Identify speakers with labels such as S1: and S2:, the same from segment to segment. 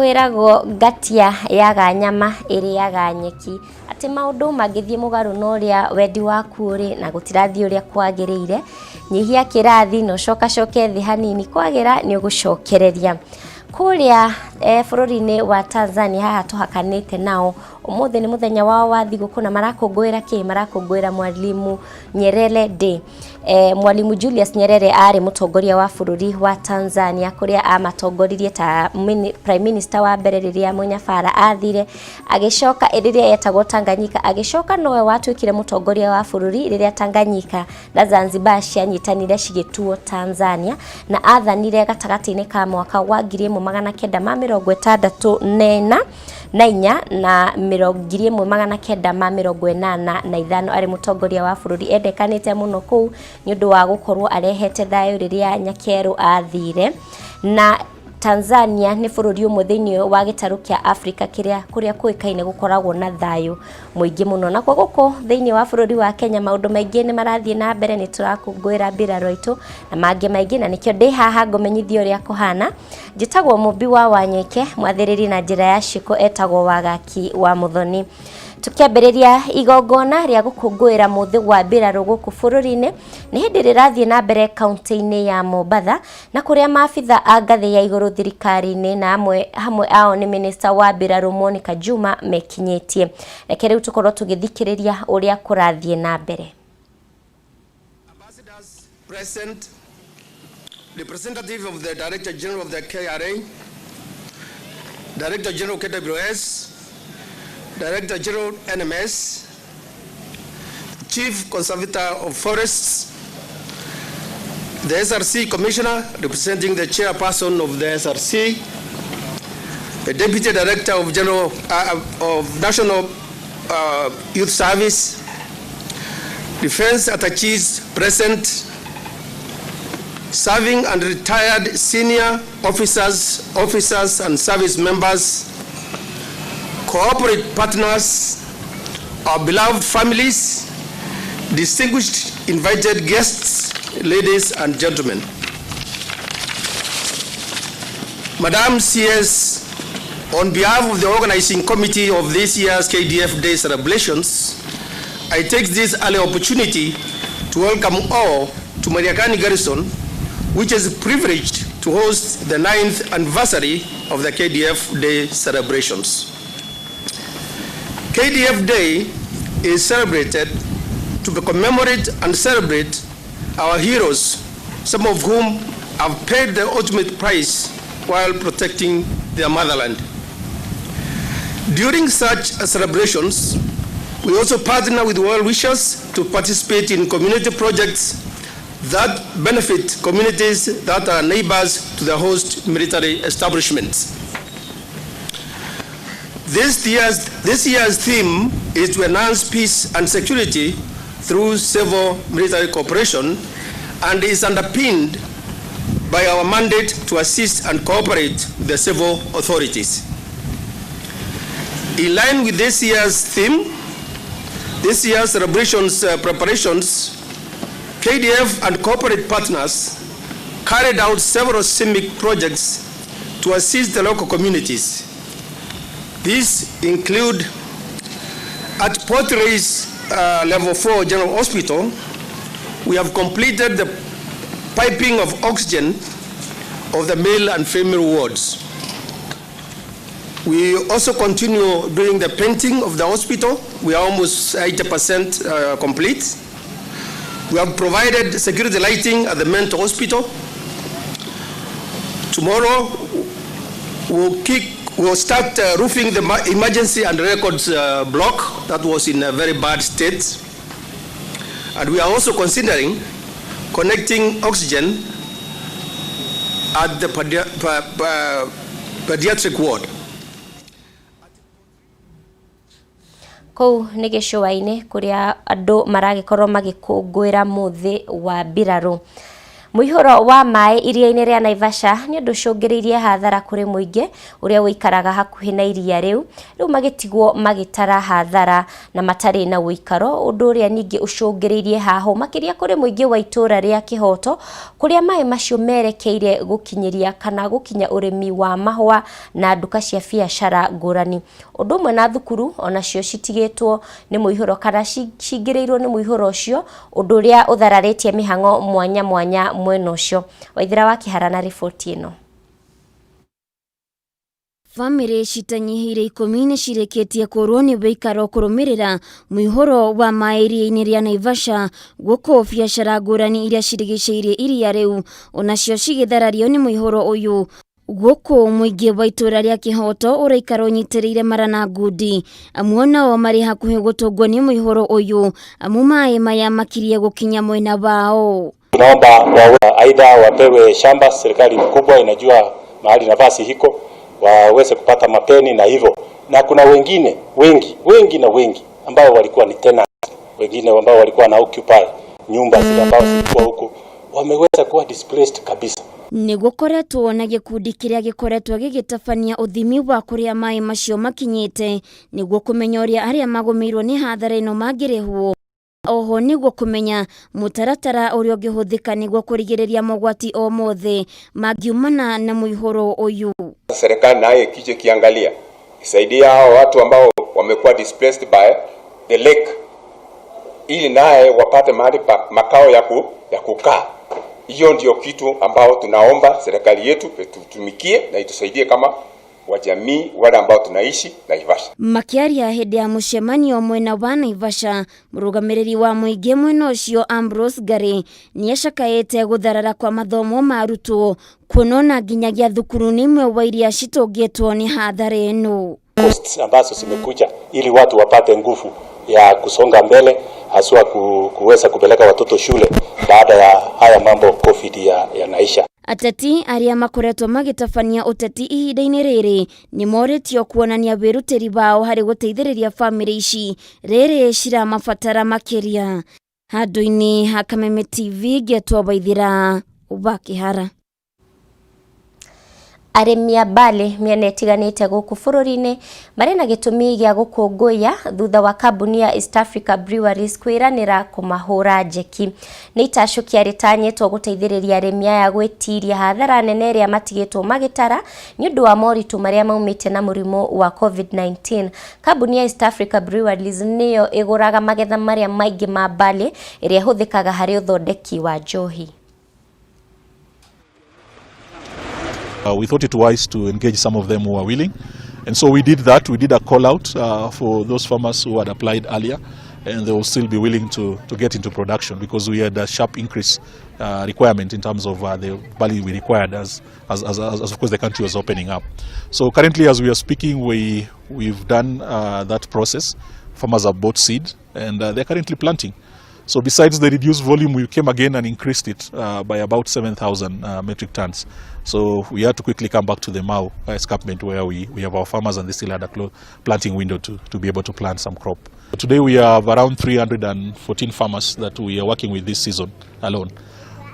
S1: Kwĩragwo ngatia yaga nyama ĩrĩaga nyeki, atĩ maũndũ mangĩthiĩ mũgarũ na ũrĩa wendi waku ũrĩ na gũtirathiĩ ũrĩa kwagĩrĩire, nyihia kĩrathi na ũcokacoke thĩ hanini kwagĩra nĩ ũgũcokereria. Kũrĩa bũrũri-inĩ wa Tanzania haha tũhakanĩte nao, ũmũthĩ nĩ mũthenya wao wa thigũkũ na marakũngũĩra kĩ? Marakũngũĩra Mwalimu Nyerere Day. Mwalimu Julius Nyerere arĩ mũtongoria wa bũrũri wa Tanzania kũrĩa amatongoririe ta prime minister wa mbere rĩrĩa Mũnyabara athire, agĩcoka rĩrĩa yetagwo Tanganyika, agĩcoka nowe watuĩkire mũtongoria wa bũrũri rĩrĩa Tanganyika na Zanzibar cianyitanire cigĩtuo Tanzania, na athanire gatagatĩ-inĩ ka mwaka wa 1964 na 1985 arĩ mũtongoria wa bũrũri. Endekanĩte mũno kũu nĩ ũndũ wa gũkorwo arehete thayũ rĩrĩa Nyakerũ athire. Na Tanzania nĩ bũrũri ũmwe thĩinĩ wa gĩtarũ kĩa Afrika kĩrĩa kũrĩa kũĩkaine gũkoragwo na thayũ mũingĩ mũno. Nakuo gũkũ thĩinĩ wa bũrũri wa Kenya maũndũ maingĩ nĩ marathiĩ na mbere, nĩ tũrakũngũĩra mbirarũ aitũ na mangĩ maingĩ, na nĩkĩo ndĩ haha ngũmenyithia ũrĩa kũhana. Njĩtagwo Mũmbi wa Wanyoike, mwathĩrĩri na njĩra ya ciĩko etagwo Wagaki wa Mũthoni. Tũkĩambĩrĩria igongona rĩa gũkũngũĩra mũthĩ wa mbirarũ gũkũ bũrũri-inĩ, nĩ hĩndĩ rĩrathiĩ na mbere kaunti-inĩ ya Mombatha, na kũrĩa maabitha a ngathĩ ya igũrũ thirikari-inĩ na amwe hamwe ao nĩ minista wa mbirarũ Monica Juma mekinyĩtie. Reke rĩu tũkorwo tũgĩthikĩrĩria ũrĩa kũrathiĩ na mbere.
S2: Ambassadors present, representative of the Director General of the KRA, Director General KWS, Director General NMS, Chief Conservator of Forests, the SRC Commissioner representing the Chairperson of the SRC, the Deputy Director of General of National Youth Service, Defense attaches present, serving and retired senior officers, officers and service members, corporate partners, our beloved families, distinguished invited guests, ladies and gentlemen. Madam CS, on behalf of the organizing committee of this year's KDF Day celebrations, I take this early opportunity to welcome all to Mariakani Garrison, which is privileged to host the 9th anniversary of the KDF Day celebrations. KDF Day is celebrated to commemorate and celebrate our heroes, some of whom have paid the ultimate price while protecting their motherland. During such celebrations, we also partner with well-wishers to participate in community projects that benefit communities that are neighbors to the host military establishments. This year's theme is to enhance peace and security through civil military cooperation and is underpinned by our mandate to assist and cooperate with the civil authorities. In line with this year's theme, this year's celebrations preparations, KDF and corporate partners carried out several CIMIC projects to assist the local communities. These include at Port Reitz Level 4 General Hospital, we have completed the piping of oxygen of the male and female wards. We also continue doing the painting of the hospital. We are almost 80% complete. We have provided security lighting at the mental hospital. Tomorrow, we'll start roofing the emergency and records block that was in a very bad state. And we are also considering connecting oxygen at the pediatric ward.
S1: Kũu nĩ gĩcũa-inĩ kũrĩa andũ maragĩkorwo magĩkũngũĩra mũthĩ wa mbirarũ. Mũihũro wa maĩ iria-inĩ rĩa Naivasha nĩ ũndũ ũcũngĩrĩirie hathara kũrĩ mũingĩ ũrĩa ũikaraga hakuhĩ na iria rĩu, rĩu magĩtigwo magĩtara hathara na matarĩ na ũikaro, ũndũ ũrĩa ningĩ ũcũngĩrĩirie hahũ makĩria kũrĩ mũingĩ wa itũũra rĩa Kĩhoto kũrĩa maĩ macio merekeire gũkinyĩria kana gũkinya ũrĩmi wa mahũa na nduka cia biacara ngũrani. Ũndũ ũmwe na thukuru onacio citigĩtwo nĩ mũihũro kana cingĩrĩirwo nĩ mũihũro ũcio, ũndũ ũrĩa ũthararĩtie mĩhang'o mwanya mwanya mwena ũcio. Waithera wa Kĩhara na riboti ĩno.
S3: Bamĩrĩ citanyihĩire 10 nĩ cirĩkĩtie kũrwo nĩ wĩikaro kũrũmĩrĩra mũihũro wa maĩ iria-inĩ rĩa Naivasha, gũkũ biacara ngũrani iria cirigicĩirie iria rĩu onacio cigĩtharario nĩ mũihũro ũyũ. Gũkũ mũingĩ wa itũũra rĩa Kĩhoto ũraikara ũnyitĩrĩire mara na ngundi, amwe nao marĩ hakuhĩ gũtũngwo nĩ mũihũro ũyũ, amu maĩ maya makirie gũkinya mwena wao.
S4: Tunaomba aidha wapewe shamba, serikali kubwa inajua mahali nafasi hiko, waweze kupata mapeni na hivyo. Na kuna wengine wengi wengi na wengi ambao walikuwa ni tenants, wengine ambao walikuwa na occupy nyumba zile ambao zilikuwa huko, wameweza kuwa displaced kabisa.
S3: Nĩ gũkoretwo na gĩkundi kĩrĩa gĩkoretwo gĩgĩtabania ũthimi wa kũrĩa maĩ macio makinyĩte nĩguo kũmenya ũrĩa arĩa magũmĩirwo nĩ hathara ĩno mangĩrĩhwo, oho nĩguo kũmenya mũtaratara ũrĩa ũngĩhũthĩka nĩguo kũrigĩrĩria mogwati o mothe mangiumana na mũihũro ũyũ.
S5: Serikali naye ikije kiangalia isaidia hao watu ambao wamekuwa displaced by the lake, ili naye wapate mahali pa makao ya kukaa. Hiyo ndio kitu ambao tunaomba serikali yetu itutumikie na itusaidie kama wajamii wale ambao tunaishi Naivasha.
S3: Makiaria hĩndĩ ya mũcemanio mwena wa Naivasha, mũrũgamĩrĩri wa mũingĩ mwena ũcio Ambrose Ngari nĩacakaĩte gũtharara kwa mathomo ma arutwo, kuona nginyagia thukuru nĩ imwe wa iria citũngĩtwo nĩ hathara ĩno.
S4: Costs ambazo zimekuja ili watu wapate nguvu ya kusonga mbele, haswa kuweza kupeleka watoto shule baada ya haya mambo COVID yanaisha.
S3: Ateti arĩa makoretwo magĩtabania ũteti ihinda-inĩ rĩrĩ nĩ morĩtio kuonania wĩrutĩri wao harĩ gũteithĩrĩria bamĩrĩ ici rĩrĩ ciramabatara makĩria. Handũ-inĩ ha Kameme TV ngetwo Waithĩra wa Kĩhara.
S1: Arĩmi a barley mĩena ĩtiganĩte gũkũ bũrũri-inĩ marĩ na gĩtũmi gĩa gũkũngũiya thutha wa kambuni ya East Africa Breweries kwĩranĩra kũmahũra njeki. Nĩ itacũkia rĩtanyĩtwo gũteithĩrĩria arĩmi aya gwĩtiria hathara nene ĩrĩa matigĩtwo magĩtara nĩ ũndũ wa moritũ marĩa maumĩte na mũrimũ wa COVID-19. Kambuni ya East Africa Breweries nĩyo ĩgũraga magetha marĩa maingĩ ma barley ĩrĩa ĩhũthĩkaga harĩ ũthondeki wa njohi.
S6: We thought it wise to engage some of them who are willing. And so we did that. We did a call out for those farmers who had applied earlier, and they will still be willing to get into production because we had a sharp increase requirement in terms of the barley we required as of course the country was opening up. So currently, as we are speaking, we've done that process. Farmers have bought seed and they're currently planting. So besides the reduced volume, we came again and increased it by about 7,000 metric tons. So we had to quickly come back to the Mau escarpment where we have our farmers, and they still had a planting window to be able to plant some crop. Today we have around 314 farmers that we are working with this season alone.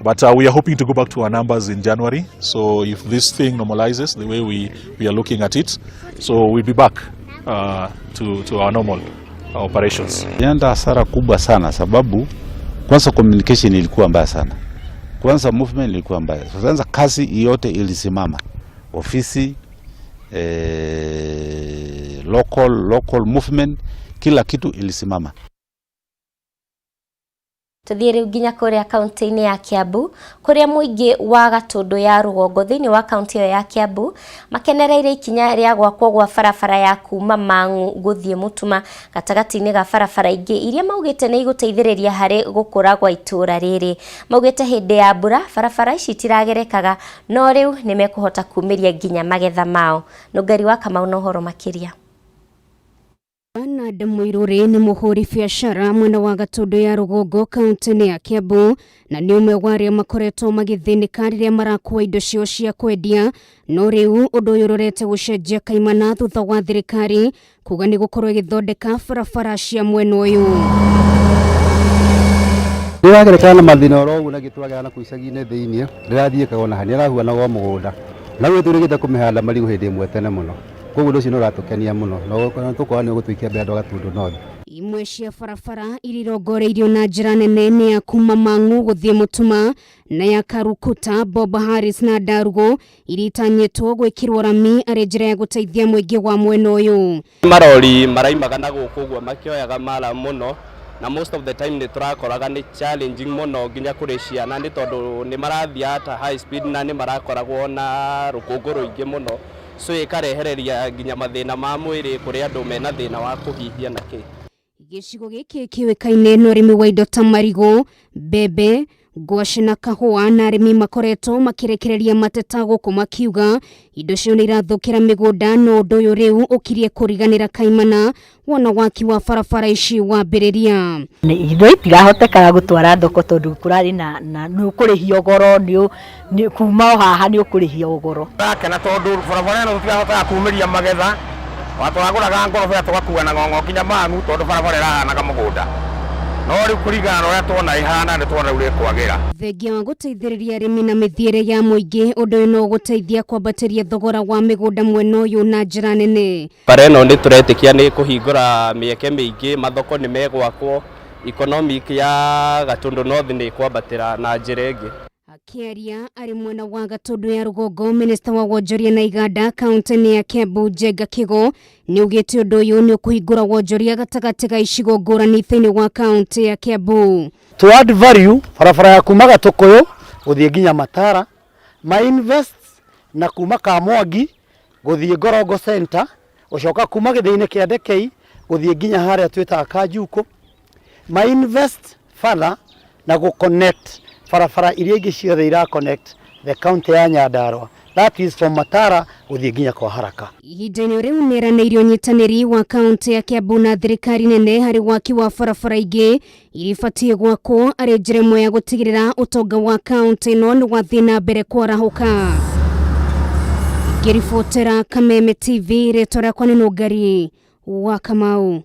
S6: But we are hoping to go back to our numbers in January. So if this thing normalizes the way we are looking at it, so we'll be back to our normal operations.
S7: Ilienda hasara kubwa sana, sababu kwanza communication ilikuwa mbaya sana, kwanza movement ilikuwa mbaya. Kwanza kazi yote ilisimama, ofisi local movement, kila kitu ilisimama.
S1: Tuthiĩ rĩu nginya kũrĩa kaunti-inĩ ya Kiambu, kũrĩa mũingĩ wa Gatũndũ ya rũgongo thĩinĩ wa kaunti ĩyo ya Kiambu makenereire ikinya rĩa gwakwo gwa barabara ya kuma Mang'u gũthiĩ Mũtuma gatagatĩ-inĩ ga barabara ingĩ iria maugĩte nĩ igũteithĩrĩria harĩ gũkũra gwa itũũra rĩrĩ. Maugĩte hĩndĩ ya mbura barabara ici itiragerekaga, no rĩu nĩ mekũhota kumĩria nginya magetha mao. Nũngari wa Kamau na ũhoro makĩria.
S8: Bernard Muiruri nĩ mũhũri biacara mwena wa Gatũndũ ya rũgongo kaunti-inĩ ya Kiambu, na nĩ ũmwe wa arĩa makoretwo magĩthĩnĩka rĩrĩa marakua indo ciao cia kwendia, no rĩu ũndũ ũyũ ũrorete gũcenjia kaimana thutha wa thirikari kuga nĩ gũkorwo ĩgĩthondeka barabara cia mwena ũyũ.
S9: Nĩragerekana na mathĩna oro ũguo na gĩtwagera na kũu icagi-inĩ thĩiniĩ, ndĩrathiĩkaga ona hanini, ĩrahuanaga o mũgũnda. Na rĩu ĩtũrĩkĩte kũmĩhanda marigũ hĩndĩ ĩmwe tene mũno. Koguo ũndũ ũcio nĩ ũratũkenia mũno na tũkona nĩ ũgũtũikia mbere andũ a Gatundu North.
S8: Imwe cia barabara iria irongoreirio na njĩra nene nĩ ya kuma Mang'u gũthiĩ Mũtuma na ya Karukuta, Bob Harris na Ndarugo iria itanyĩtwo gwĩkĩrwo rami arĩ njĩra ya gũteithia mũingĩ wa mwena ũyũ.
S10: Marori maraimaga na gũkũ ũguo makĩoyaga mara mũno na most of the time nĩ tũrakoraga nĩ challenging mũno nginya kũrĩ ciana nĩ tondũ nĩ marathiĩ at a high speed na nĩ marakoragwo na rũkũngũ rũingĩ mũno so ĩkarehereria nginya mathĩna ma mwĩrĩ kũrĩ andũ mena thĩna wa kũhihia na kĩ.
S8: Gĩcigo gĩkĩ kĩũĩkaine na ũrĩmi wa indo ta marigũ, mbembe, ngwacĩ na kahũa na arĩmi makoretwo makĩrekereria mateta gũkũ makiuga indo cio nĩ irathũkĩra mĩgũnda no ũndũ ũyũ rĩu ũkirie kũriganĩra kaimana wona waki wa barabara ici wambĩrĩria.
S11: Indo itirahotekaga gũtwara thoko tondũ kũrarĩ na nĩ ũkũrĩhio goro, nĩ kuma o haha nĩ ũkũrĩhio goro.
S12: Ndakena tondũ barabara ĩno tũtirahotaga kumĩria magetha, watũragũraga ngorobia tũgakua na ng'ong'o nginya Mang'u tondũ barabara ĩrahanaga mũgũnda. No rĩu kũringana na ũrĩa tuona ĩhana nĩ tuona rĩu ĩkwagĩra.
S8: Thengia wa gũteithĩrĩria arĩmi na mĩthiĩre ya mũingĩ, ũndũ ũyũ no ũgũteithia kwambatĩria thogora wa mĩgũnda mwena ũyũ na njĩra nene.
S10: Bara ĩno nĩ tũretĩkia nĩ kũhingũra mĩeke mĩingĩ, mathoko nĩ megwakwo, economic ya Gatundu North nĩ ĩkwambatĩra na njĩra ĩngĩ.
S8: Akĩaria arĩ mwena wa Gatundu ya rũgongo, minista wa wonjoria na iganda kaunti-inĩ ya Kiambu Njenga Kigo nĩ augĩte ũndũ ũyũ nĩ ũkũhingũra wonjoria gatagatĩ ga icigo ngũrani thĩinĩ wa kaunti ya Kiambu.
S13: To add value barabara ya kuma Gatukuyu guthie nginya Matara ma invest na kuma Kamwangi guthie Ngorongo Center gucoka kuma gĩthĩinĩ kĩa Ndekei guthie nginya harĩa twĩtaga Kanjuku ma invest further na gũ connect barabara iria ingĩ ciothe ira connect the county ya Nyandarua, that is from Matara guthie nginya kwa Haraka.
S8: Ihinda-inĩ rĩu nĩeranĩire ũnyitanĩri wa kaunti ya Kiambu na thirikari nene harĩ waki wa barabara ingĩ iria ibatiĩ gwakwo arĩ njĩra ĩmwe ya gũtigĩrĩra ũtonga wa kaunti ĩno nĩ wathiĩ na mbere kwarahũka. Ngĩribotera Kameme TV, rĩtwa rĩakwa nĩ Nũngari wa Kamau.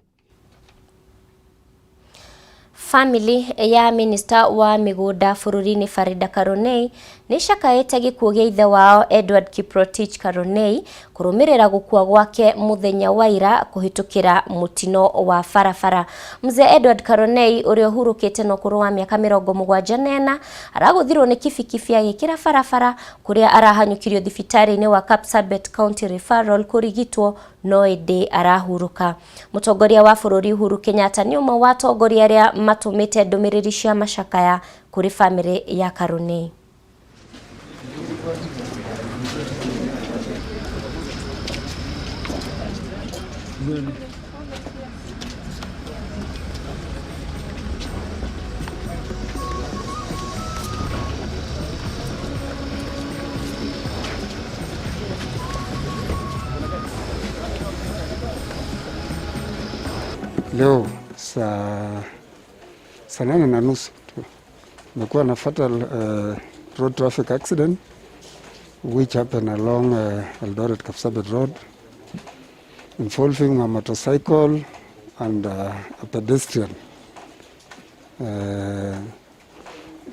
S1: Family ya minista wa mĩgũnda bũrũri-inĩ Farida Karonei nĩ icakaĩte gĩkuũ gĩa ithe wao Edward Kiprotich Karonei kũrũmĩrĩra gũkua gwake mũthenya wa ira kũhĩtũkĩra mũtino wa barabara. Mzee Edward Karonei ũrĩa ũhurũkĩte na ũkũrũ wa mĩaka 74 aragũthirwo nĩ kibikibi agĩkĩra barabara kũrĩa arahanyũkirio thibitarĩ-inĩ wa Kapsabet County Referral kũrigitwo no ĩndĩ arahurũka. Mũtongoria wa bũrũri Uhuru Kenyatta nĩ ũmwe wa atongoria arĩa matũmĩte ndũmĩrĩri cia macakaya kũrĩ bamĩrĩ ya Karonei.
S14: Leo saa 8:30 tumekuwa na fatal road traffic accident which happened along Eldoret Kapsabet Road involving a motorcycle and a pedestrian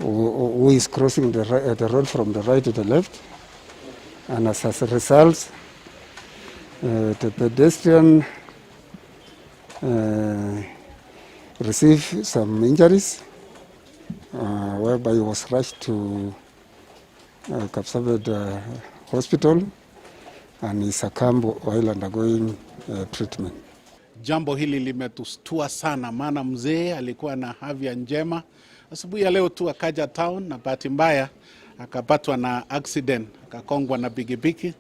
S14: who is crossing the road from the right to the left, and as a result the pedestrian received some injuries whereby he was rushed to Kapsabet hospital and he succumbed while undergoing treatment.
S15: Jambo hili limetustua sana, maana mzee alikuwa na afya njema. Asubuhi ya leo tu akaja town na bahati mbaya akapatwa na accident, akakongwa na pikipiki.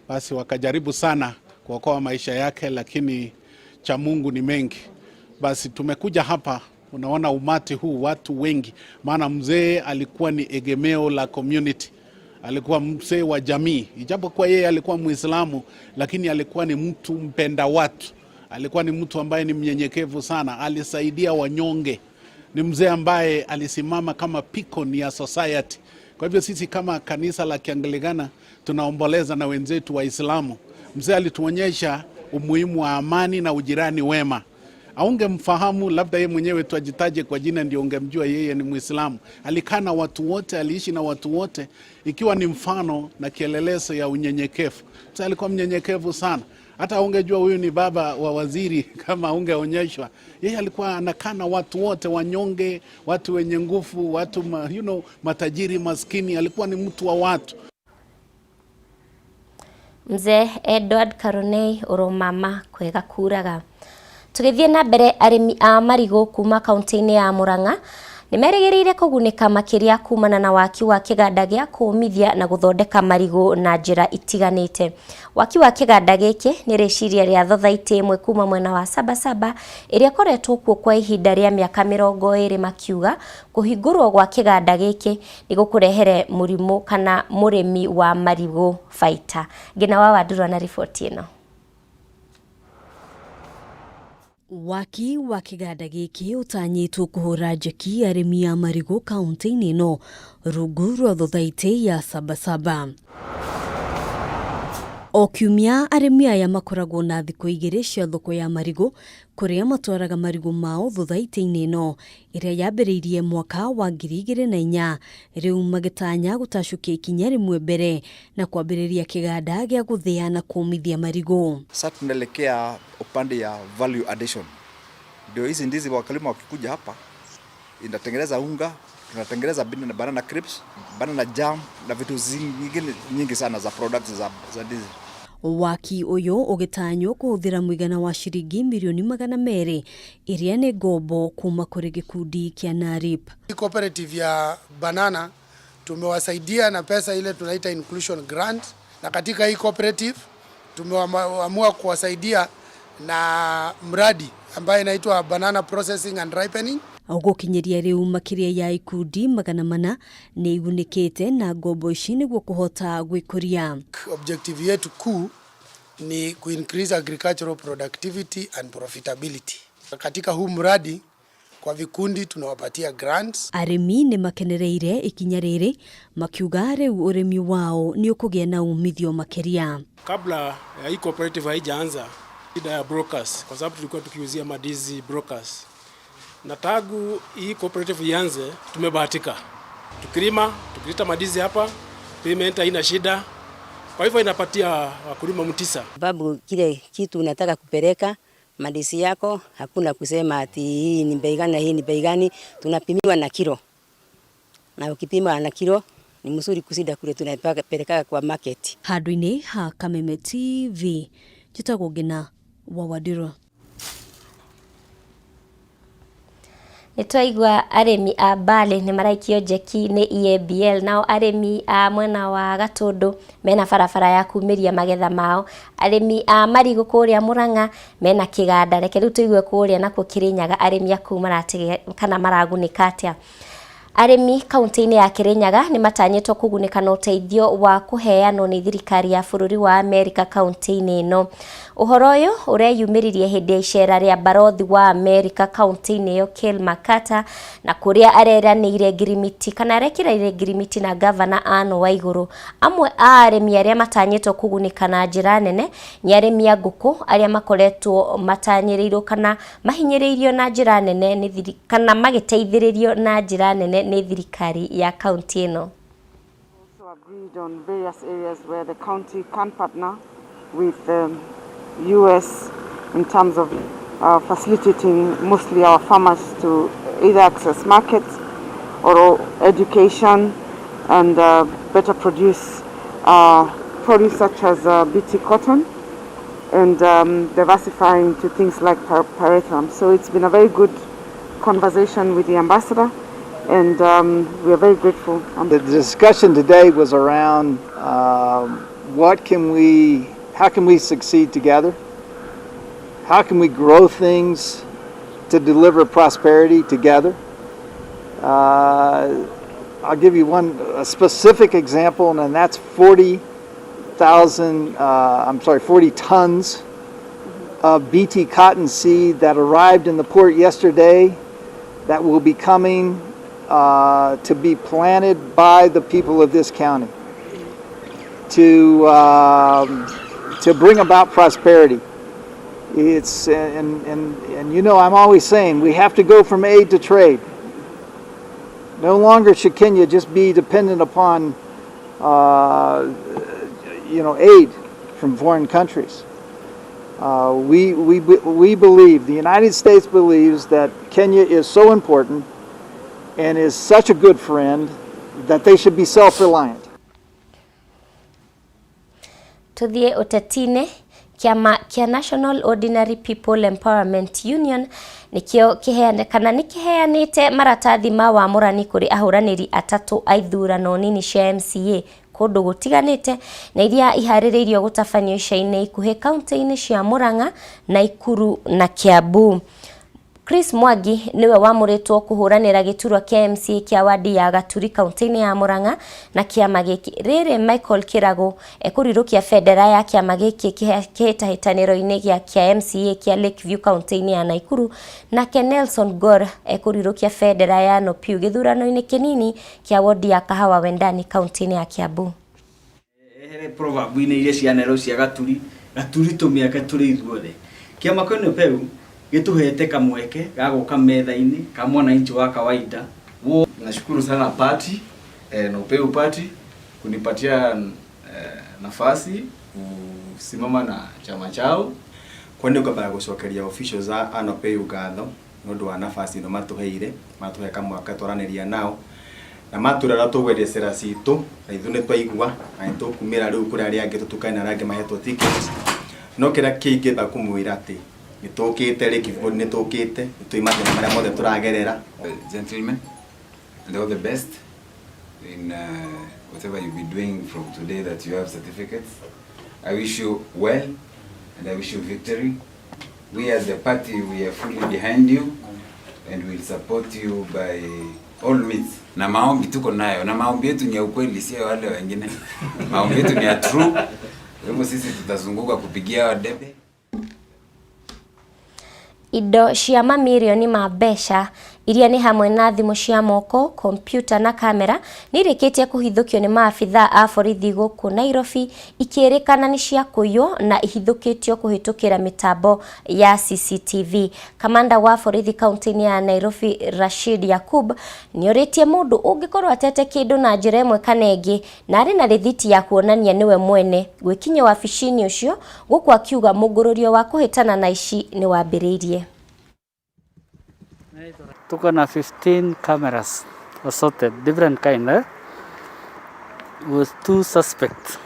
S15: Basi wakajaribu sana kuokoa maisha yake, lakini cha Mungu ni mengi. Basi tumekuja hapa, unaona umati huu, watu wengi, maana mzee alikuwa ni egemeo la community, alikuwa mzee wa jamii. Ijapokuwa yeye alikuwa Muislamu, lakini alikuwa ni mtu mpenda watu, alikuwa ni mtu ambaye ni mnyenyekevu sana, alisaidia wanyonge. Ni mzee ambaye alisimama kama beacon ya society. Kwa hivyo sisi kama kanisa la Kianglikana tunaomboleza na wenzetu Waislamu. Mzee alituonyesha umuhimu wa amani na ujirani wema. Aungemfahamu labda yeye mwenyewe tu ajitaje kwa jina ndio ungemjua yeye ni Muislamu. Alikaa na watu wote, aliishi na watu wote, ikiwa ni mfano na kielelezo ya unyenyekevu. Sasa alikuwa mnyenyekevu sana, hata ungejua huyu ni baba wa waziri kama ungeonyeshwa. Yeye alikuwa anakaa na watu wote, wanyonge, watu wenye nguvu, watu matajiri, maskini. Alikuwa ni mtu wa watu.
S1: Mzee Edward Karonei urumama kwega kuraga. Tugithie na mbere, arĩmi a marigũ kuma kaunti-inĩ ya Murang'a nĩ merĩgĩrĩire kũgunĩka makĩria kumana na waki wa kĩganda gĩa kũũmithia na gũthondeka marigũ na njĩra itiganĩte. Waki wa kĩganda gĩkĩ nĩ rĩciria rĩa thothaitĩ ĩmwe kuma mwena wa Sabasaba ĩrĩa ĩkoretwo kuo kwa ihinda rĩa mĩaka 20, makiuga kũhingũrwo gwa kĩganda gĩkĩ nĩ gũkũrehere mũrimũ kana mũrĩmi wa marigũ baita. Ngina wa Wandurwa na riboti ĩno.
S16: Waki wa kĩganda gĩkĩ ũtanyĩtwo kũhũra njeki arĩmi a marigũ kaunti-inĩ ĩno rungu rwa thothaitĩ ya Sabasaba. O kiumia arĩmi aya makoragwo na thikũ 2 cia thoko ya marigũ kũrĩa matwaraga marigũ mao thothaitĩ-inĩ ĩno ĩrĩa yambĩrĩirie mwaka wa 2004, rĩu magĩtanya gũtacũkia ikinya rĩmwe mbere na kwambĩrĩria kĩganda gĩa gũthĩa na kũũmithia marigũ.
S17: Sasa tunaelekea upande ya value addition. Ndio hizi ndizi wakulima wakikuja hapa inatengeneza unga, tunatengeneza banana crisps, banana jam na vitu zingine nyingi sana za products za ndizi.
S16: Waki ũyũ ũgĩtanywo kũhũthĩra mũigana wa ciringi mirioni 200 iria nĩ ngombo kuma kũrĩ gĩkundi kĩa NARIP.
S18: Cooperative ya banana tumewasaidia na pesa ile tunaita inclusion grant, na katika hii cooperative tumeamua kuwasaidia na mradi ambaye inaitwa banana processing and ripening.
S16: Gũkinyĩria rĩu makĩria ya ikundi 400 nĩ igunĩkĩte na ngombo ici nĩguo kũhota gwĩkũria.
S18: Objective yetu kuu ni ku increase agricultural productivity and profitability. Katika huu mradi kwa vikundi tunawapatia grants.
S16: Arĩmi nĩ makenereire ikinya rĩrĩ makiuga rĩu ũrĩmi wao nĩ ũkũgĩa na umithio makĩria.
S19: Kabla ya hii cooperative haijaanza, shida ya brokers, kwa sababu tulikuwa tukiuzia mandizi brokers, na tangu hii cooperative ianze tumebahatika, tukilima tukileta mandizi hapa payment haina shida, kwa hivyo inapatia wakulima mtisa.
S20: Sababu kile kitu unataka kupeleka mandizi yako, hakuna kusema ati hii ni bei gani na hii ni bei gani, tunapimiwa na kilo, na ukipima na kilo ni mzuri kushinda kule tunapeleka kwa market.
S16: Handũ-inĩ ha Kameme TV, njĩtagwo Ngina wa Wandirwa.
S1: Nĩ twaigua arĩmi a Mbale nĩ maraikio njeki nĩ EABL, nao arĩmi a mwena wa Gatũndũ mena barabara ya kumĩria magetha mao, arĩmi a marigũ kũrĩa Murang'a mena kĩganda. Reke rĩu tũigue kũrĩa nakuo Kĩrĩnyaga arĩmi a kũu kana maragunĩka atĩa. Arĩmi kaunti-inĩ ya Kĩrĩnyaga nĩ matanyĩtwo kũgunĩka na ũteithio wa kũheanwo nĩ thirikari ya bũrũri wa Amerika kaunti-inĩ ĩno. Ũhoro ũyũ ũreyumĩririe hĩndĩ ya icera rĩa barothi wa Amerika kaunti-inĩ ĩyo Kel Makata, na kũrĩa areranĩire ngirimiti kana arekĩrĩire ngirimiti na gavana Anne Waigũrũ. Amwe a arĩmi arĩa matanyĩtwo kũgunĩka na njĩra nene nĩ arĩmi a ngũkũ arĩa makoretwo matanyĩrĩirwo kana mahinyĩrĩirio na njĩra nene nĩ kana magĩteithĩrĩrio na njĩra nene nĩ thirikari ya kaunti ĩno.
S21: Also agreed on various areas where the county can partner with the US in terms of facilitating mostly our farmers to either access markets or education and better produce produce such as BT cotton and diversifying to things like pyrethrum. So it's been a very good conversation with the ambassador, and we are very grateful.
S22: The discussion today was around how can we succeed together? How can we grow things to deliver prosperity together? I'll give you a specific example, and that's 40 tons of BT cotton seed that arrived in the port yesterday that will be coming to be planted by the people of this county to bring about prosperity. It's and, and, and you know I'm always saying we have to go from aid to trade. No longer should Kenya just be dependent upon aid from foreign countries. We believe, the United States believes that Kenya is so important and is such a good friend that they should be self-reliant.
S1: Tuthiĩ ũteti-inĩ. Kĩama kĩa National Ordinary People Empowerment Union nĩkĩo kĩheane kana nĩkĩheanĩte maratathi ma wamũrani kũrĩ ahũranĩri atatũ a ithurano nini cia MCA kũndũ gũtiganĩte na iria iharĩrĩirio gũtabanio ica-inĩ ikuhĩ kaunti-inĩ cia Murang'a, Naikuru na Kiambu. Chris Mwangi niwe wamũrĩtwo kũhũranĩra gĩturwa kĩa MCA kĩa wadi ya Gaturi kaunti-inĩ ya Murang'a na kĩama gĩkĩ. Rĩrĩ Michael Kĩrago ekũrirũkia bendera ya kĩama gĩkĩ kĩhĩtahĩtanĩro-inĩ gĩa kĩa MCA kĩa Lakeview kaunti-inĩ ya Naikuru, nake Nelson Gor ekũrirũkia bendera ya Nopiu gĩthurano-inĩ kĩnini kĩa wodi ya Kahawa Wendani kaunti-inĩ ya Kiambu.
S2: Ehere proverb-inĩ iria cianerwo cia Gaturi, Gaturi tũmĩake tũrĩ ithuothe. Kĩama kĩa NOPEU gĩtũhete kamweke ga gũka metha-inĩ ka mwananchi wa kawaida.
S5: Nashukuru sana party NOPEU party kunipatia nafasi kusimama na chama chao.
S23: Kwa nĩ ngwambaga gũcokeria officials a NOPEU ngatho nĩ ũndũ wa nafasi ĩno matũheire, matũhe kamwaka twaranĩria nao na matwĩra ũrĩa tũgwendia cera citũ, na ithuĩ nĩ twaigua na nĩ tũkumĩra rĩu kũrĩ arĩa angĩ tũtukane na arĩa angĩ mahetwo tickets. No kĩrĩa kĩingĩenda kũmwĩra atĩ nĩ tũkĩte Lake View, nĩ tũkĩte, nĩ tũĩ mathĩna marĩa mothe tũragerera.
S24: Gentlemen, and all the best in whatever you'll be doing from today that you have certificates. I wish you well and I wish you victory. We as a party, we are fully behind you and we'll support you by all means. Na maombi tuko nayo, na maombi yetu ni ya ukweli, sio wale wengine. Maombi yetu ni ya true. Kwa hivyo sisi tutazunguka kupigia wadebe.
S1: Indo cia mamirioni ma mbeca iria nĩ hamwe na thimũ cia moko, kompyuta na kamera nĩ irĩkĩtie kũhithũkio nĩ maabithaa a borithi gũkũ Nairobi ikĩrĩkana nĩ cia kũiywo na ihithũkĩtio kũhĩtũkĩra mĩtambo ya CCTV. Kamanda wa borithi kaunti-inĩ ya Nairobi Rashid Yakub nĩorĩtie mũndũ ũngĩkorwo atete kĩndũ na njĩra ĩmwe kana ĩngĩ na arĩ na rĩthiti ya kuonania nĩwe mwene gwĩkinyia wabici-inĩ ũcio, gũkũ akiuga mũngũrũrio wa kũhĩtana na ici nĩ wambĩrĩirie.
S25: Tuko na 15 cameras assorted, different kind, with 2 suspects.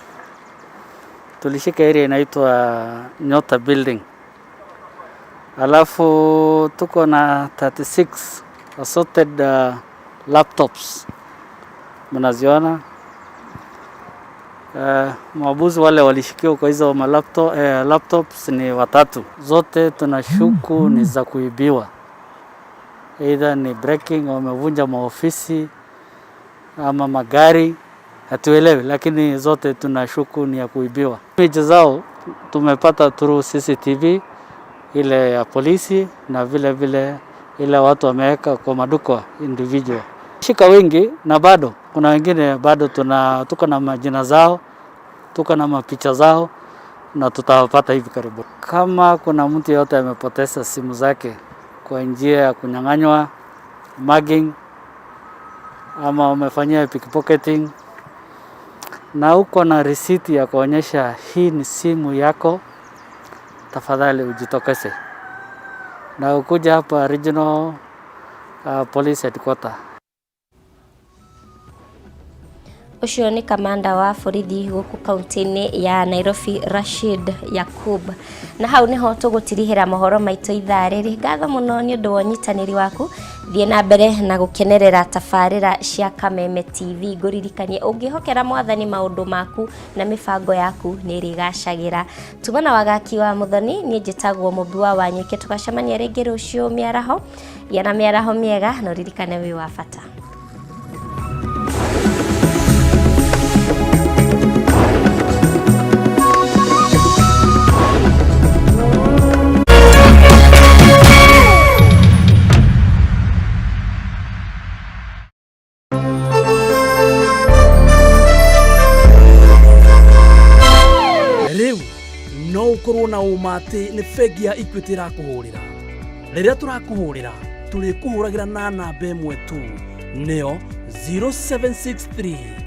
S25: Tulishika area inaitwa Nyota Building. Alafu tuko na 36 assorted laptops. Mnaziona? Mabuzi wale walishikiwa kwa hizo laptops ni watatu. Zote tunashuku ni za kuibiwa. Either ni breaking, wamevunja maofisi ama magari, hatuelewi, lakini zote tunashuku ni ya kuibiwa. Image zao tumepata through CCTV ile ya polisi na vile vile ile watu wameweka kwa maduka individual. Shika wengi na bado kuna wengine bado tuko na majina zao, tuko na mapicha zao na tutawapata hivi karibuni. Kama kuna mtu yeyote amepoteza simu zake kwa njia ya kunyang'anywa, mugging, ama umefanyia pickpocketing, na uko na receipt ya kuonyesha hii ni simu yako, tafadhali ujitokeze na ukuja hapa Regional Police Headquarters.
S1: Ũcio nĩ kamanda wa borithi gũkũ kaunti-inĩ ya Nairobi Rashid Yakub. Na hau niho tũgũtirihĩra mohoro maitũ ithaa rĩrĩ. Ngatho mũno nĩ ũndũ wa ũnyitanĩri waku. Thiĩ na mbere na gũkenerera tabarĩra cia Kameme TV. Ngũririkanie ũngĩhokera mwathani maũndũ maku na mĩbango yaku nĩ ĩrĩgacagĩra. Tuma na wagaki wa Muthoni, niĩ njĩtagwo Mũmbi wa Wanyũike. Tũgacemania rĩngĩ rũciũ mĩaraho. Gĩa na mĩaraho mĩega na ũririkane wĩ wa bata.
S26: Rĩu
S3: No ũkorwo na ũma atĩ nĩ bengi ya Equity ĩrakũhũrĩra. Rĩrĩa tũrakũhũrĩra, tũrĩkũhũragĩra na namba ĩmwe tu, nĩyo 0763.